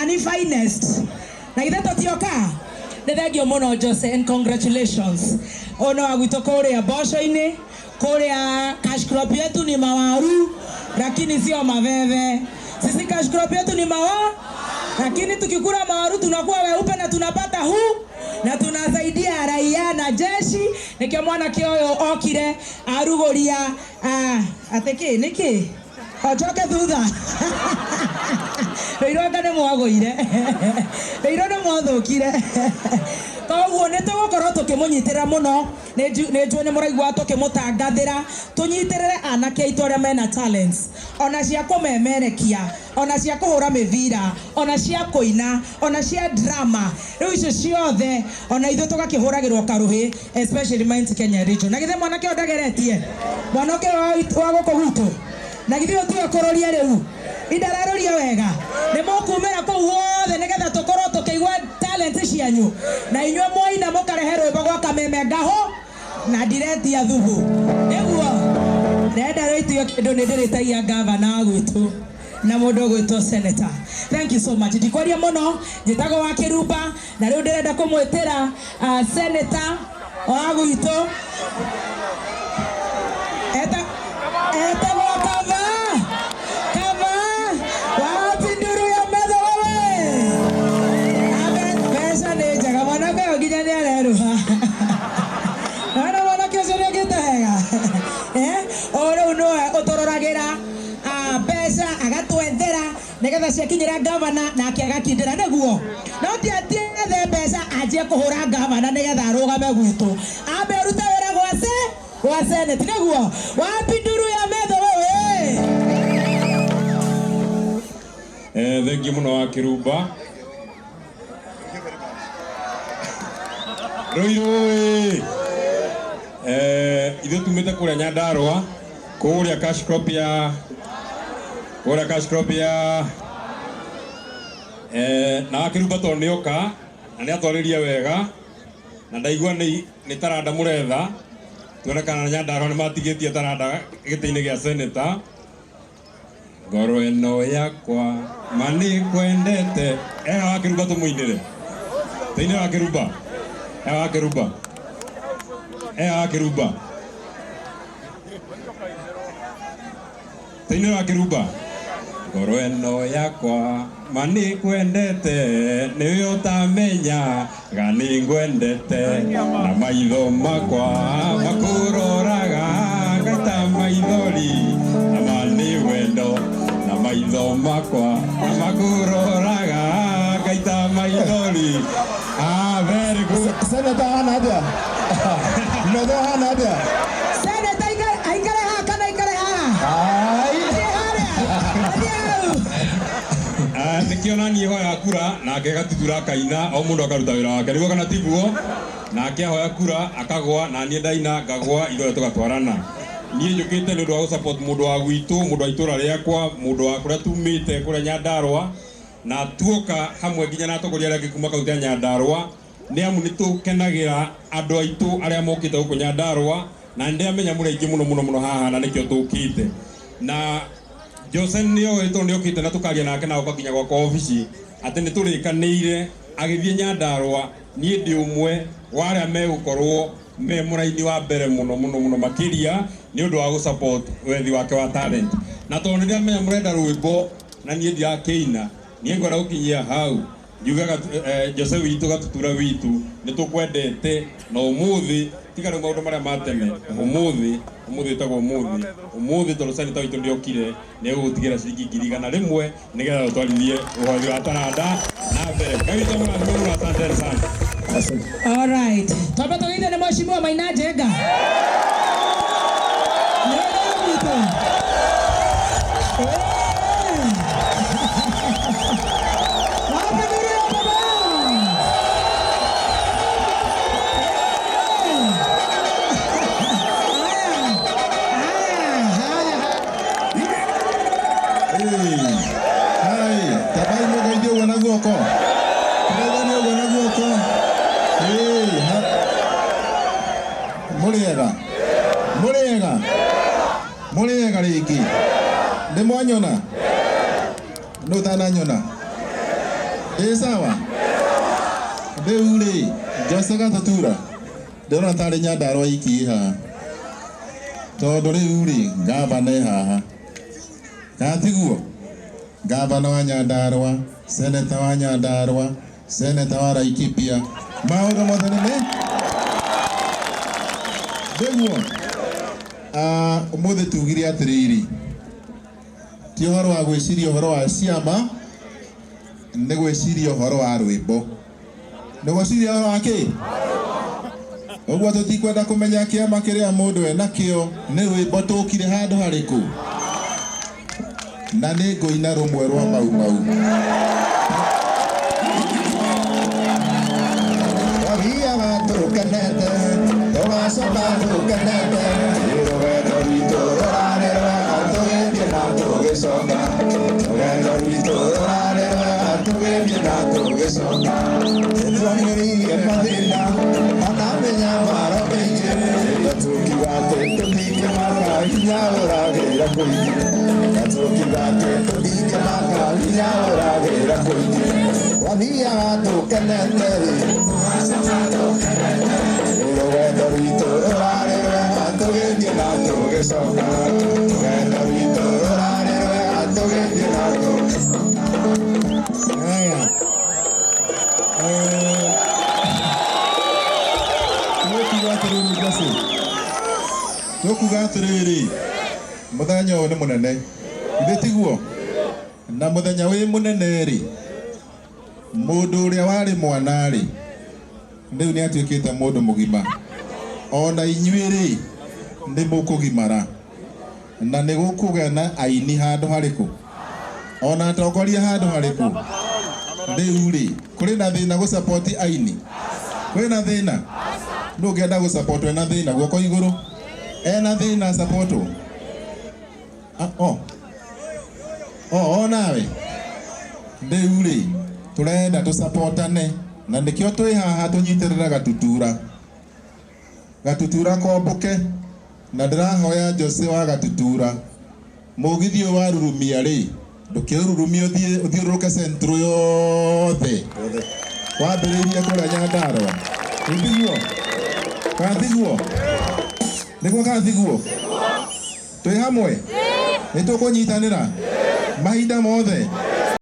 Na nĩ finest. Na githĩ tũtioka? Nĩ thengio mũno Jose and congratulations. Ũyũ nĩ wa gwitũ kũrĩa mboco-inĩ, kũrĩa cash crop yetu ni mawaru, lakini sio maveve. Sisi cash crop yetu ni mawa, lakini tukikula mawaru tunakuwa weupe na tunapata huu na tunasaidia raia na jeshi. Nikio mwanake ũyũ okire arugũria atĩ kĩ nĩkĩ ocoke thutha rũirũ anga nĩ mwagũire rũirũ nĩ mwathũkire koguo nĩ tũgũkorwo tũkĩmũnyitĩrĩra mũno. Nĩ njũĩ nĩ mũraigua tũkĩmũtangathĩra tũnyitĩrĩre anake aitũ arĩa mena talents ona cia kũmemerekia ona cia kũhũra mĩbira ona cia kũina ona cia drama rĩu icio ciothe ona ithuĩ tũgakĩhũragĩrwo karũhĩ especially Mount Kenya region. Na githĩ mwanake ũyũ ndageretie mwanake ũyũ wa gũkũ gwitũ na githĩ ũyũ tiwe kũrũria rĩu indararũria wega nĩ mũkumĩra kũu wothe nĩgetha tũkorwo tũkĩigua talent cianyu na inyuĩ mwaina mũkarehe rwĩmbo gwa kameme ngaho na ndiretia thubu nĩguo ndenda rwĩtio kĩndũ nĩ ndĩrĩtagia gavana wa gwitũ na mũndũ ũgwĩtwo senator. Thank you so much. Ndikwaria mũno, njĩtagwo wa Kĩrumba na rĩu ndĩrenda kũmwĩtĩra senator wa gwitũ etagwo Kava Kava wapi nduru ya metho wewe. Abe mbeca nĩ njega mwanake ũyũ nginya nĩ arerũha. Naona mwanake ũcio nĩ okĩte wega. O rĩu nĩwe ũtũroragĩra mbeca agatwethera nĩgetha ciakinyĩra gavana nake agakindĩra nĩguo no ti atiethe mbeca anjie kũhũra gavana nĩgetha arũgame gwitũ ambe ũrute wĩra gwa gwa senate nĩguo wapi nduru ya metho wewe. Thengiũ mũno wa Kĩrumba. Rũirũ ithuĩ tumĩte kũrĩa Nyandarũa kũrĩa cash crop ya kũrĩa cash crop ya na wa Kĩrumba tondũ nĩoka na nĩatwarĩria wega na ndaigua nĩ taranda mũretha tuone kana Nyandarũa nĩ matigĩtie taranda gĩtĩ-inĩ gĩa senator. Ngoro ĩno yakwa ma nĩ kwendete. Eha wa Kĩrumba tũmũinĩre tũinĩre wa Kĩrumba eha wa Kĩrumba eha wa Kĩrumba tũinĩre wa Kĩrumba. Ngoro ĩno yakwa ma nĩ kwendete nĩwe ũtamenya ga nĩ ngwendete na maitho makwa makũroraga ngaita maithori na ma nĩ wendo na maitho makwa makũroraga ngaita maithori. Very good. Senator hana atĩa? Metho hana atĩa? Senator aikare haha kana aikare haha? Ai. Athiĩ harĩa athiĩ hau. Nĩkĩo naniĩ hoya kura nake gatutura akaina o mũndũ akaruta wĩra wake nĩguo kana tiguo nake ahoya kura akagwa na niĩ ndaina ngagwa ithuothe tũgatwarana. Niĩ njũkĩte nĩ ũndũ wa gũsupport mũndũ wa gwitũ mũndũ wa itũra rĩakwa mũndũ wa kũrĩa tumĩte kũrĩa Nyandarũa na tuoka hamwe nginya na atongoria arĩa angĩ kuma kaunti ya Nyandarũa nĩ amu nĩ tũkenagĩra andũ aitũ arĩa mokĩte gũkũ Nyandarũa na nĩ ndĩramenya mũrĩ aingĩ mũno mũno mũno haha na nĩkĩo tũkĩte na Jose nĩoĩ tondũ nĩokĩte na tũkaria nake na oka nginya gwakwa obici atĩ nĩ tũrĩkanĩire agĩthiĩ Nyandarũa niĩ ndĩ ũmwe wa arĩa megũkorwo me mũraini wa mbere mũno mũno mũno makĩria nĩ ũndũ wa gũsupport wethi wake wa talent na tondũ nĩ ndĩramenya mũrenda rwĩmbo na niĩ ndirakĩina niĩ ngwenda gũkinyia hau njugaga Jose witũ gatutura witũ nĩ tũkwendete na ũmũthĩ tiga rĩu maũndũ marĩa ma tene ũmũthĩ ũmũthĩ wĩtagwo ũmũthĩ ũmũthĩ tondũ senator witũ nĩokire nĩ egũgũtigĩra ciringi 100,000 nĩgetha ũtwarithie ũhothi wa taranda na mbere. Ngai witũ amũrathime mũno, asante sana. All right. Twambe tũgeithio nĩ Mheshimiwa Maina Njenga. Nĩ ũndũ gwitũ. Wapi nduru ya baba? Haya, haya, haya. Hai, tabai mũgeithie ũguo na guoko. Mũgeithanie ũguo na guoko. Mũrĩ ega? Mũrĩ ega? Mũrĩ ega rĩngĩ? Nĩ mwanyona? Nũ ũtananyona? Ĩ sawa? Rĩu rĩ, Jose Gatutura, ndĩrona tarĩ Nyandarua iki ĩ haha. Tondũ rĩu rĩ, gavana e haha. Kana tiguo? Gavana wa Nyandarua, seneta wa Nyandarua, seneta wa Laikipia. Maũndũ mothe nĩ me? Nĩguo. Ũmũthĩ tugire atĩrĩrĩ, ti ũhoro wa gwĩciria ũhoro wa ciama, nĩ gwĩciria ũhoro wa rwĩmbo. Nĩ gwĩciria ũhoro wa kĩ? Ũguo tũtikwenda kũmenya kĩama kĩrĩa mũndũ enakĩo, nĩ rwĩmbo tũkire handũ harĩkũ. Na nĩ ngũina rũmwe rwa Mau Mau. Twathiaga tũkenete, tũgacoka tũkenete, rũgendo rwitũ rũrarĩ rwega tũgĩthiĩ na tũgĩcoka. Rũgendo rwitũ rũrarĩ rwega tũgĩthiĩ na tũgĩcoka. Nĩtuonire mathĩna ona mĩnyamaro mĩingĩ, na tũkiuga atĩ tũtingĩmaka hinya ũragĩra kũingĩ. Na tũkiuga atĩ tũtingĩmaka hinya ũragĩra kũingĩ. Twathiaga tũkenete rũgendo rwitũ rũrarĩ rwega tũgĩthiĩ na tũgĩcoka. Rũgendo rwitũ rũrarĩ rwega tũgĩthiĩ na tũgĩcoka. Haya. Tũkuga atĩrĩrĩ Jose. Tũkuga atĩrĩrĩ, mũthenya ũyũ nĩ mũnene. Githĩ tiguo? Na mũthenya wĩ mũnene rĩ, mũndũ ũrĩa warĩ mwana rĩ, rĩu nĩ atuĩkĩte mũndũ mũgima. Ona inyuĩ rĩ, nĩ mũkũgimara. Na nĩ gũkũgĩa na aini handũ harĩkũ? Ona atongoria handũ harĩkũ? Rĩu rĩ, kũrĩ na thĩna gũcapoti aini? Kwĩ na thĩna? Nũ ũngĩenda gũcapotwo ena thĩna? Guoko igũrũ. Ena thĩna acapotwo? O. O nawe. Rĩu rĩ, tũrenda tũcapotane. Na nĩkĩo twĩ haha tũnyitĩrĩra Gatutura. Gatutura kombũke. Na ndĩrahoya Jose wa Gatutura. Mũgithi ũyũ warurumia rĩ, ndũkĩũrurumie ũthiĩ ũthiũrũrũke Central yothe. Wambĩrĩirie kũrĩa Nyandarua. Nĩtiguo? Kana tiguo? Nĩguo kana tiguo? Twĩ hamwe? Nĩ tũkũnyitanĩra? Mahinda mothe?